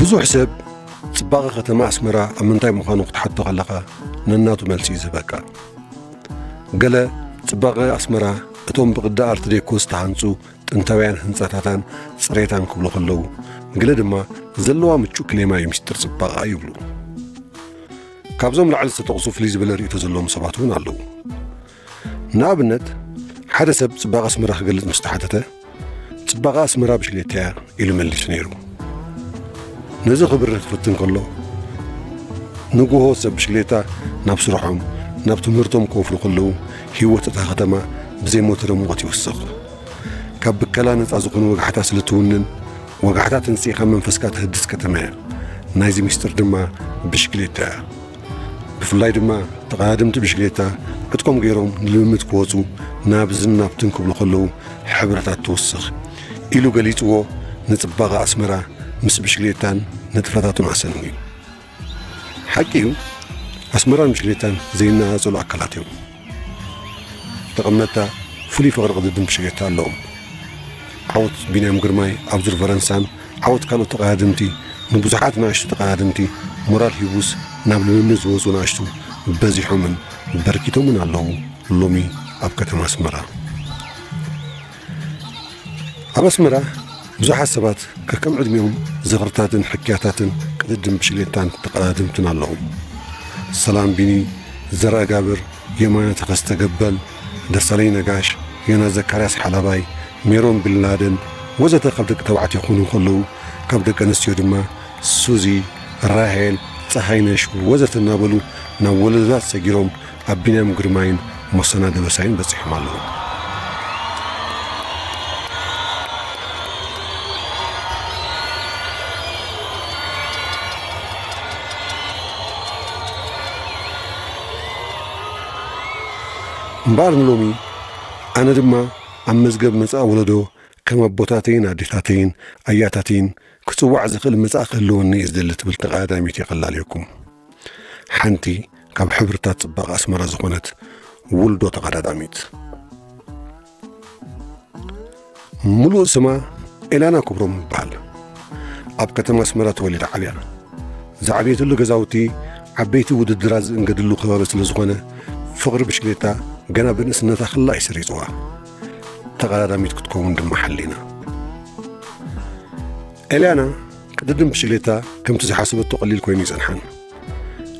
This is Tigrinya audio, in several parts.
ብዙሕ ሰብ ጽባቐ ከተማ ኣስመራ ኣብ ምንታይ ምዃኑ ክትሓቶ ከለኻ፣ ነናቱ መልሲ እዩ ዝህበካ። ገለ ጽባቐ ኣስመራ እቶም ብቕዲ ኣርት ዴኮ ዝተሃንጹ ጥንታውያን ህንጻታታን ጽሬታን ክብሉ ከለዉ፣ ገለ ድማ ዘለዋ ምቹእ ክሌማ እዩ ምስጢር ጽባቐኣ ይብሉ። ካብዞም ላዕሊ ዝተጠቕሱ ፍልይ ዝበለ ርእይቶ ዘለዎም ሰባት እውን ኣለዉ። ንኣብነት፣ ሓደ ሰብ ጽባቐ ኣስመራ ክገልጽ ምስ ተሓተተ፣ "ጽባቐ ኣስመራ ብሽክሌታ እያ" ኢሉ መሊሱ ነይሩ። ነዚ ክብርህ ክፍትን ከሎ፣ ንግሆ ሰብ ብሽክሌታ ናብ ስርሖም፣ ናብ ትምህርቶም ክወፍሩ ከለዉ፣ ህይወት እታ ከተማ ብዘይ ሞተረ ሙቐት ይውስኽ። ካብ ብከላ ነጻ ዝኾነ ወጋሕታ ስለ ትውንን፣ ወጋሕታ ተንሲእካ መንፈስካ ተህድስ ከተማ እያ። ናይዚ ምስጢር ድማ ብሽክሌታ እያ። ብፍላይ ድማ ተቐዳደምቲ ብሽክሌታ ዕጥቆም ገይሮም ንልምምድ ክወጹ ናብዝን ናብትን ክብሉ ከለዉ ሕብረታት ትውስኽ ኢሉ ገሊጽዎ። ንጽባቐ ኣስመራ ምስ ብሽክሌታን ንጥፈታቱን ኣሰንዩ። ሓቂ እዩ፣ ኣስመራን ብሽክሌታን ዘይነጻጸሉ ኣካላት እዮም። ተቐመጥታ ፍሉይ ፍቕሪ ቅድድም ብሽክሌታ ኣለዎም። ዓወት ቢንያም ግርማይ ኣብ ዙር ፈረንሳን ዓወት ካልኦት ተቐዳደምቲ ንብዙሓት ንኣሽቱ ተቐዳደምቲ ሞራል ሂቡስ ናብ ልምምድ ዝወፁ ንኣሽቱ በዚሖምን በርኪቶምን ኣለዉ ሎሚ ኣብ ከተማ ኣስመራ። ኣብ ኣስመራ ብዙሓት ሰባት ከከም ዕድሚኦም ዝኽርታትን ሕክያታትን ቅድድም ብሽክሌታን ተቐዳደምትን ኣለዉ። ሰላም ቢኒ፣ ዘርኣ ጋብር፣ የማነ ተኸስተ ገበል፣ ደሳለኝ ነጋሽ፣ ዮናስ ዘካርያስ ሓላባይ፣ ሜሮን ቢንላደን ወዘተ ካብ ደቂ ተባዕትዮ ክኾኑ እንከለዉ፣ ካብ ደቂ ኣንስትዮ ድማ ሱዚ፣ ራሄል፣ ጸሃይነሽ ወዘተ እናበሉ ናብ ወለዶታት ሰጊሮም ኣብ ቢንያም ግርማይን ሞሰና ደበሳይን በጺሖም ኣለዉ። እምበኣር ንሎሚ ኣነ ድማ ኣብ መዝገብ መጻኢ ወለዶ ከም ኣቦታተይን ኣዴታተይን ኣያታተይን ክጽዋዕ ዝኽእል መጻኢ ክህልወኒ እየ ዝደሊ ትብል ተቐዳዳሚት እየ ከላልየኩም። ሓንቲ ካብ ሕብርታት ጽባቐ ኣስመራ ዝኾነት ውልዶ ተቐዳዳሚት። ምሉእ ስማ ኤላና ክብሮም ይበሃል። ኣብ ከተማ ኣስመራ ተወሊዳ ዓብያ። ዝዓበየትሉ ገዛውቲ ዓበይቲ ውድድራት ዝእንገድሉ ከባቢ ስለ ዝኾነ፣ ፍቕሪ ብሽክሌታ ገና ብንእስነታ ከላ እዩ ሰሪጽዋ። ተቐዳዳሚት ክትከውን ድማ ሓሊና። ኤልያና ቅድድም ብሽክሌታ ከምቲ ዝሓሰበቶ ቀሊል ኮይኑ ይጸንሓን።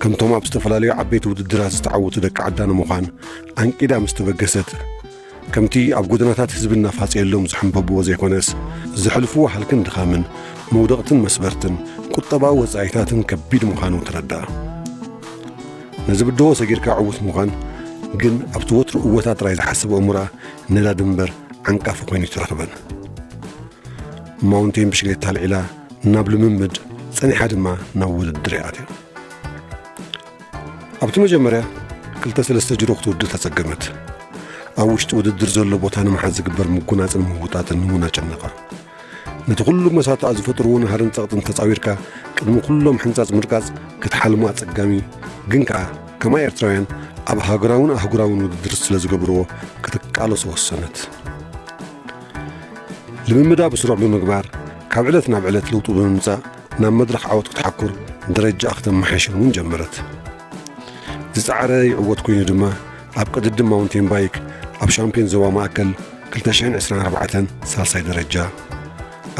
ከምቶም ኣብ ዝተፈላለዩ ዓበይቲ ውድድራት ዝተዓወቱ ደቂ ዓዳ ንምዃን ኣንቂዳ ምስ ተበገሰት፣ ከምቲ ኣብ ጎደናታት ህዝቢ እናፋጸየሎም ዝሕንበብዎ ዘይኮነስ፣ ዘሕልፍዎ ሃልክን ድኻምን፣ መውደቕትን መስበርትን፣ ቁጠባዊ ወጻኢታትን ከቢድ ምዃኑ ተረድኣ። ነዚ ብድሆ ሰጊርካ ዕዉት ምዃን ግን ኣብቲ ወትሩ እወታ ጥራይ ዝሓስብ ኣእምሮኣ ነዳዲ እምበር ዓንቃፊ ኮይኑ ኣይትረኽበን። ማውንቴን ብሽክሌታ ኣልዒላ ናብ ልምምድ፣ ጸኒሓ ድማ ናብ ውድድር እያ ኣትያ። ኣብቲ መጀመርያ ክልተ ሰለስተ ጅሮ ክትውድእ ተጸገመት። ኣብ ውሽጢ ውድድር ዘሎ ቦታ ንምሓዝ ዝግበር ምጉናጽን ምውጣጥን እውን ኣጨነቓ። ነቲ ኩሉ መሳጥኣ ዝፈጥርዎ ናህርን ጸቕጥን ተጻዊርካ ቅድሚ ኩሎም ሕንጻጽ ምርቃጽ ክትሓልሞ ኣጸጋሚ፣ ግን ከኣ ከማ ኤርትራውያን ኣብ ሃገራውን ኣህጉራውን ውድድር ስለ ዝገብርዎ ክትቃለሶ ወሰነት። ልምምዳ ብስሩዕ ብምግባር ካብ ዕለት ናብ ዕለት ለውጢ ብምምጻእ ናብ መድረኽ ዓወት ክትሓኩር ደረጃኣ ክተመሓይሽን እውን ጀመረት። ዝጸዓረ ይዕወት ኮይኑ ድማ ኣብ ቅድድም ማውንቴን ባይክ ኣብ ሻምፒዮን ዞባ ማእከል ክልተ ሽሕን ዕስራን ኣርባዕተን ሳልሳይ ደረጃ፣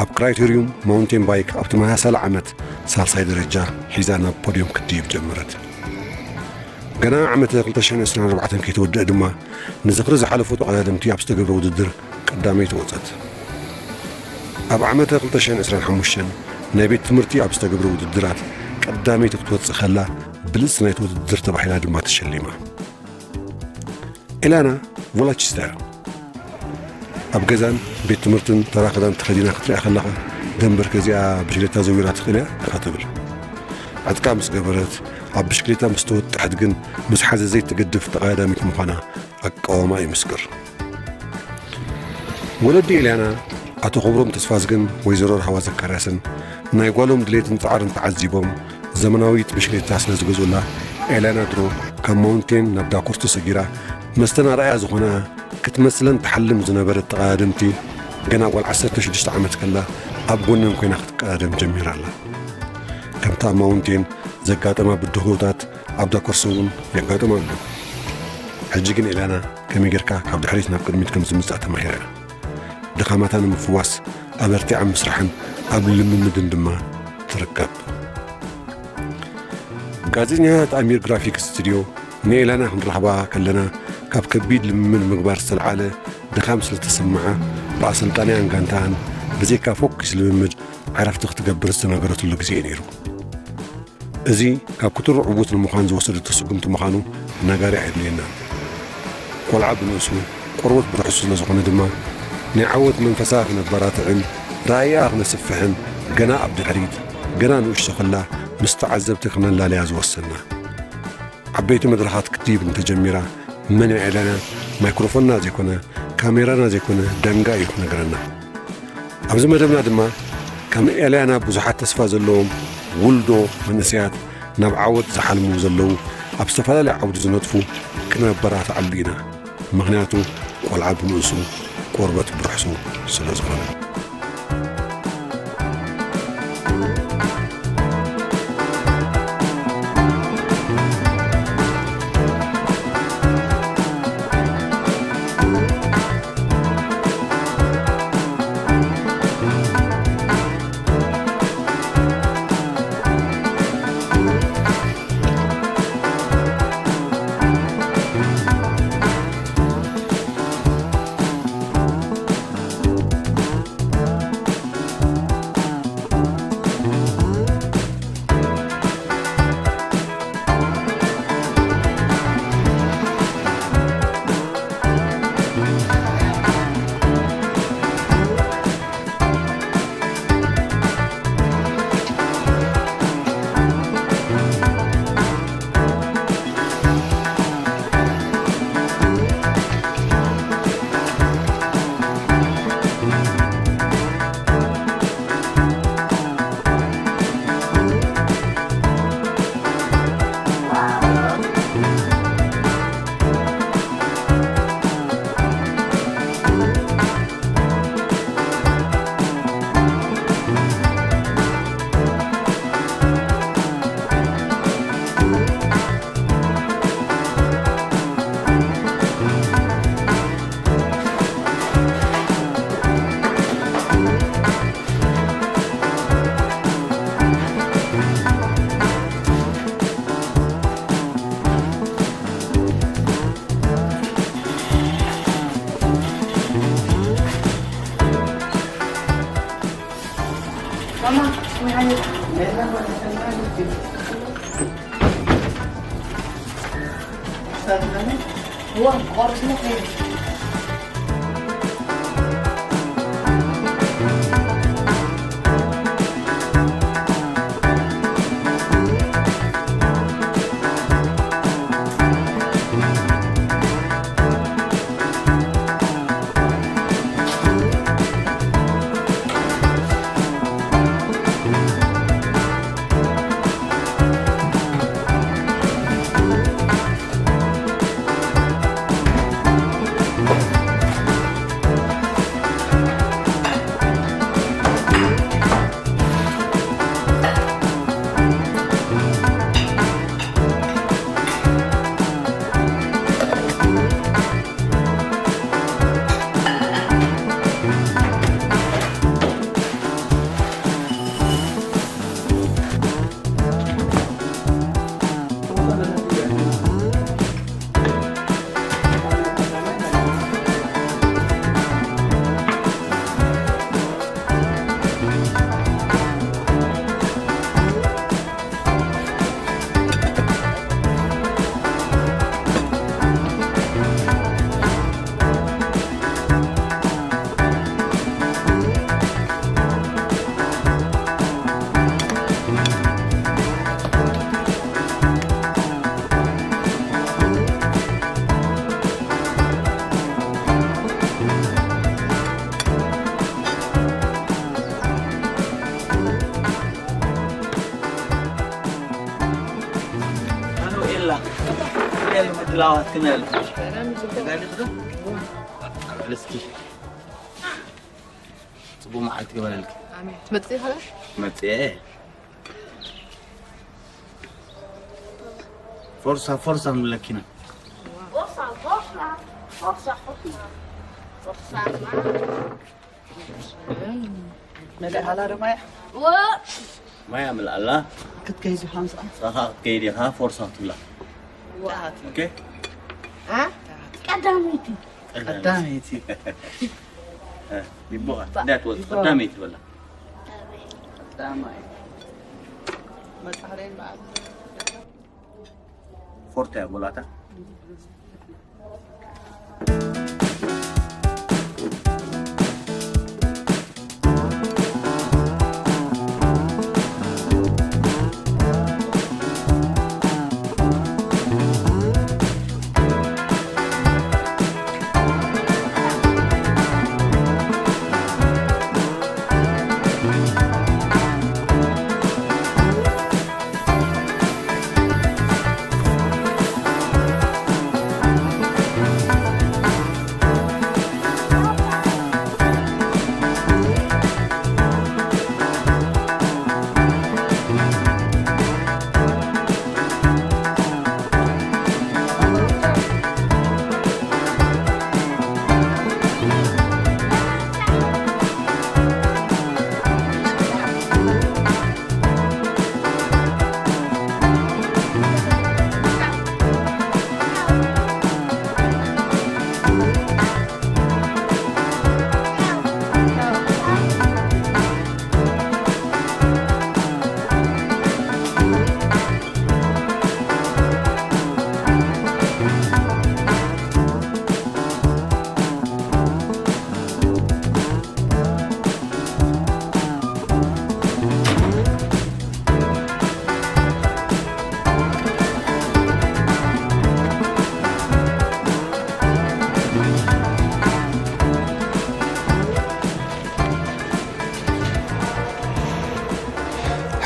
ኣብ ክራይቴርዩም ማውንቴን ባይክ ኣብ ተመሳሳሊ ዓመት ሳልሳይ ደረጃ ሒዛ ናብ ፖድዮም ክትድይብ ጀመረት። ገና ዓመት ክልተ ሽሕን ዕስራን ኣርባዕተን ከይተወድአ ድማ ንዝኽሪ ዝሓለፉ ተቐዳደምቲ ኣብ ዝተገብረ ውድድር ቀዳመይቲ ወጸት። ኣብ ዓመተ ክልተ ሽሕን ዕስራን ሓሙሽተን ናይ ቤት ትምህርቲ ኣብ ዝተገብረ ውድድራት ቀዳመይቲ ክትወጽእ ከላ ብልጽቲ ናይቲ ውድድር ተባሂላ ድማ ተሸሊማ። ኤላና ቮላቺስታ እያ። ኣብ ገዛን ቤት ትምህርትን ተራ ክዳን ተኸዲና ክትሪኣ ከለኻ፣ "ደንበርከ እዚኣ ብሽክሌታ ዘዊራ ትኽእል እያ?" ኢኻ ትብል። ዕጥቃ ምስ ገበረት፣ ኣብ ብሽክሌታ ምስ ተወጠሐት ግን ምስ ሓዘ ዘይትገድፍ ተቐዳዳሚት ምዃና ኣቃውማ ይምስክር። ወለዲ ኤልያና፣ ኣቶ ክብሮም ተስፋዝግን ወይዘሮ ራህዋ ዘካርያስን፣ ናይ ጓሎም ድሌትን ጻዕርን ተዓዚቦም፣ ዘመናዊት ብሽክሌታ ስለ ዝገዝኡላ፣ ኤልያና ድሮ ካብ ማውንቴን ናብ ዳኮር ተሰጊራ፣ መስተን ኣርኣያ ዝኾና ክትመስለን ትሓልም ዝነበረት ተቐዳደምቲ፣ ገና ጓል ዓሰርተ ሽዱሽተ ዓመት ከላ ኣብ ጎነን ኮይና ክትቀዳደም ጀሚራ ኣላ። ከምቲ ኣብ ማውንቴን ዘጋጠማ ብድሆታት ኣብ ዳኮርስ እውን የጋጥማ ኣሎ። ሕጂ ግን ኤልያና ከመይ ጌርካ ካብ ድሕሪት ናብ ቅድሚት ከም ዝምጻእ ተማሂራ እያ። ድኻማታ ንምፍዋስ ኣበርቲዓ ምስራሕን ኣብ ልምምድን ድማ ትርከብ። ጋዜጠኛታት ኣሚር ግራፊክስ ስቱድዮ ንኤላና ክንረኽባ ከለና፣ ካብ ከቢድ ልምምድ ምግባር ዝተልዓለ ድኻም ስለ ተሰምዓ፣ ብኣሰልጣንያን ጋንታኣን ብዘይካ ፎኪስ ልምምድ ዕረፍቲ ክትገብር ዝተነገረትሉ ግዜ እዩ ነይሩ። እዚ ካብ ክቱር ዕዉት ንምዃን ዝወሰደቶ ስጉምቲ ምዃኑ ነጋሪ ኣየድልየናን። ቆልዓ ብንእሱ፣ ቆርበት ብርሕሱ ስለ ዝኾነ ድማ፣ ናይ ዓወት መንፈሳ ክነበራትዕን ራእያ ክነስፍሕን፣ ገና ኣብ ድሕሪት፣ ገና ንእሽቶ ከላ ምስ ተዓዘብቲ ክነላልያ ዝወሰና። ዓበይቲ መድረኻት ክትድይብ እንተጀሚራ፣ መን እዩ ኤላና? ማይክሮፎንና ዘይኮነ፣ ካሜራና ዘይኮነ፣ ዳንጋ እዩ ክነግረና። ኣብዚ መደብና ድማ፣ ከም ኤልያና ብዙሓት ተስፋ ዘለዎም ውልዶ መንእሰያት፣ ናብ ዓወት ዝሓልሙ ዘለዉ፣ ኣብ ዝተፈላለየ ዓውዲ ዝነጥፉ ክነበራትዓሉ ኢና። ምኽንያቱ፣ ቆልዓ ብንእሱ፣ ቆርበት ብርሕሱ ስለ ዝኾነ። ምድላዋት ክንል። እስኪ ጽቡቅ መዓልቲ ይበለልኪ። ኣሜን። ትመጽእ ኢኻ? መጽኤ። ፎርሳ፣ ፎርሳ ንብለኪ ኢና። ፎርሳ፣ ፎርሳ፣ ፎርሳ፣ ፎርሳ፣ ፎርሳ። መለእ ሃላ ዶ ማያ? ማያ ምልኣላ። ክትከይድ ኢኻ ምስኣ? ንስኻ ክትከይድ ኢኻ፣ ፎርሳ ክትብላ። ኦኬ? አ? ቀዳመይቲ። ቀዳመይቲ። እ፣ ይቦኻ፣ እንዳትወጽእ፣ ይቦኻ። ቀዳመይቲ በላ። ቀዳማይ። መጻሕደይን በዓል። ፎርታ እያ ጎላታ።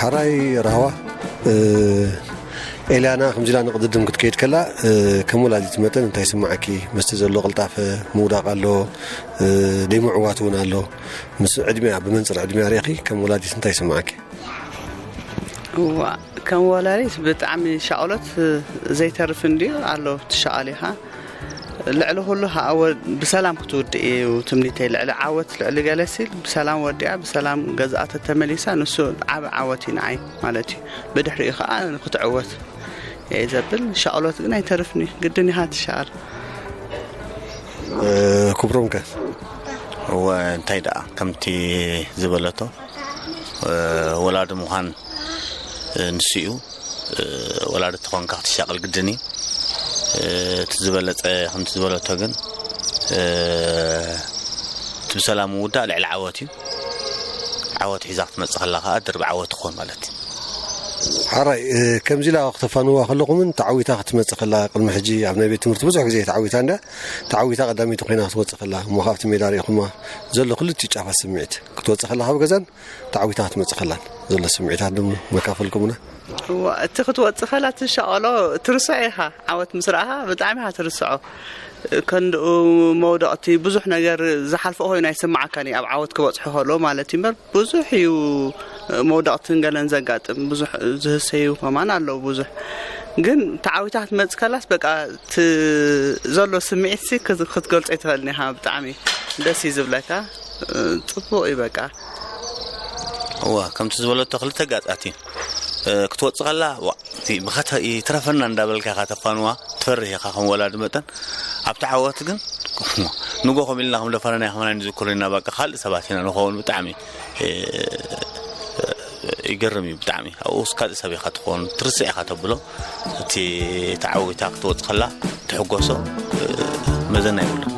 ሕራይ ራህዋ፣ እ፣ ኤልያና ከምዚ ኢላ ንቕድድም ክትከይድ ከላ፣ እ፣ ከም ወላዲት መጠን እንታይ ይስምዓኪ? ምስቲ ዘሎ ቅልጣፈ ምውዳቕ ኣሎ፣ እ፣ ደይምዕዋት እውን ኣሎ። ምስ ዕድሚኣ፣ ብመንጽር ዕድሚኣ ርኢኺ ከም ወላዲት እንታይ ይስምዓኪ? እዋ፣ ከም ወላዲት ብጣዕሚ ሻቕሎት ዘይተርፍ እንድዩ ኣሎ፣ ትሻቐል ኢኻ። ልዕሊ ኩሉ ከዓ ወ-፣ ብሰላም ክትውድእ እዩ ትምኒተይ። ልዕሊ ዓወት፣ ልዕሊ ገለ ሲል ብሰላም ወዲኣ፣ ብሰላም ገዝኣ ተተመሊሳ፣ ንሱ ዓቢ ዓወት እዩ ንዓይ ማለት እዩ። ብድሕሪኡ ከዓ ንክትዕወት እየ ዘብል። ሻቕሎት ግን ኣይተርፍን እዩ፣ ግድን ኢኻ ትሻቐል። እ፣ ክብሮም ከ? እወ፣ እንታይ ደኣ፣ ከምቲ ዝበለቶ፣ እ፣ ወላዲ ምዃን፣ እ፣ ንሱ እዩ። እ፣ ወላዲ ተኾንካ ክትሻቐል ግድን እዩ። እ፣ እቲ ዝበለጸ፣ ከምቲ ዝበለቶ ግን፣ እ፣ እቲ ብሰላም ምውዳእ ልዕሊ ዓወት እዩ። ዓወት ሒዛ ክትመጽእ ከላ ከኣ ድርብ ዓወት ትኾን ማለት እዩ። ሓራይ፣ እ፣ ከምዚ ኢላ ክተፋንዋ ከለኹምን ተዓዊታ ክትመጽእ ከላ ቅድሚ ሕጂ ኣብ ናይ ቤት ትምህርቲ ብዙሕ ግዜ ተዓዊታ እንድያ። ተዓዊታ ቀዳመይቲ ኮይና ክትወጽእ ከላ እሞ ካብቲ ሜዳ ርኢኹማ ዘሎ ክልቲኡ ጫፋት ስምዒት ክትወጽእ ከላ ካብ ገዛን ተዓዊታ ክትመጽእ ከላን ዘሎ ስምዒታት ድም መካፈልኩምና? እዋ፣ እቲ ክትወጽእ ከላ ትሻቐሎ ትርስዖ ኢኻ። ዓወት ምስ ረኣኻ ብጣዕሚ ኢኻ ትርስዖ። ከንድኡ መውደቕቲ ብዙሕ ነገር ዝሓልፎ ኮይኑ ኣይስምዓካን እዩ፣ ኣብ ዓወት ክበጽሑ ከሎ ማለት እዩ እምበር ብዙሕ እዩ መውደቕትን ገለን ዘጋጥም። ብዙሕ ዝህሰዩ ከማን ኣለዉ ብዙሕ። ግን ተዓዊታ ክትመጽእ ከላስ በቃ እቲ ዘሎ ስምዒትሲ ክት-፣ ክትገልጾ ኣይትኽእልን ኢኻ። ብጣዕሚ ደስ እዩ ዝብለካ። ጽቡቕ እዩ በቃ። እዋ፣ ከምቲ ዝበለቶ ክልተ ጋጻት እዩ። እ፣ ክትወጽእ ከላ፣ ዋ፣ እቲ ብኸተ-፣ ይትረፈና እንዳበልካ ኢኻ ተፋንዋ፣ ትፈርህ ኢኻ ከም ወላዲ መጠን። ኣብቲ ዓወት ግን፣ ንጎ ከም ኢልና ከም ደፈረናዮ ከማን ኣይንዝክሮ ኢና፣ በቃ ካልእ ሰባት ኢና ንኸውን። ብጣዕሚ፣ እ፣ ይገርም እዩ ብጣዕሚ። ኣብኡስ ካልእ ሰብ ኢኻ ትኸውን፣ ትርስዕ ኢኻ ተብሎ። እቲ ተዓዊታ ክትወጽእ ከላ ትሕጎሶ፣ እ፣ መዘና የብሉን።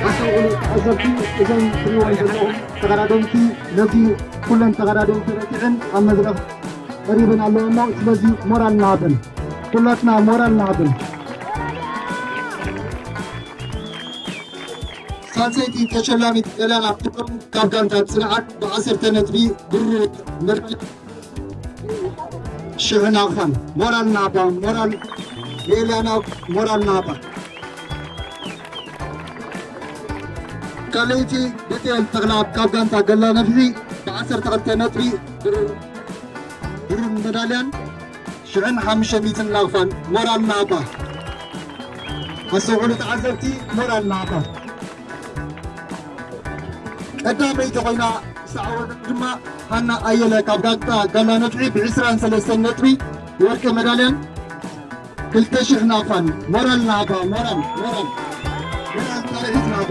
ኣስተውዕሉ ተዓዘብቲ፣ እዞም ትሪእዎም ዘለኹም ተቐዳደምቲ ነዚ ኩለን ተቐዳደምቲ ረቲዐን ኣብ መድረኽ ቀሪበን ኣለዎ እሞ፣ ስለዚ ሞራል ንሃበን፣ ኩላትና ሞራል ንሃበን። ሳልሰይቲ ተሸላሚት ኤላና ኣብቶም ካብ ጋንታ ጽንዓት ብዓሰርተ ነጥቢ ብሩር መዳልያ ሽሕ ናቕፋን። ሞራል ናባ፣ ሞራል ንኤልያና፣ ሞራል ናባ። ካልኣይቲ ቤቴል ተኽለኣብ ካብ ጋንታ ገላ ነፍሒ ብዓሰርተ ክልተ ነጥቢ ብሩር፣ ብሩር መዳልያን ሽሕን ሓሙሽተ ሚእትን ናቕፋን። ሞራል ናባ። ኣስተውዕሉ ተዓዘብቲ፣ ሞራል ናባ። ቀዳመይቲ ኮይና ዝተዓወተት ድማ ሃና ኣየለ ካብ ጋንታ ጋላ ነፍሒ ብዕስራን ሰለስተን ነጥቢ ወርቂ መዳልያን ክልተ ሽሕ ናቕፋን። ሞራል ናባ፣ ሞራል፣ ሞራል፣ ሞራል ካልኣይቲ ናባ።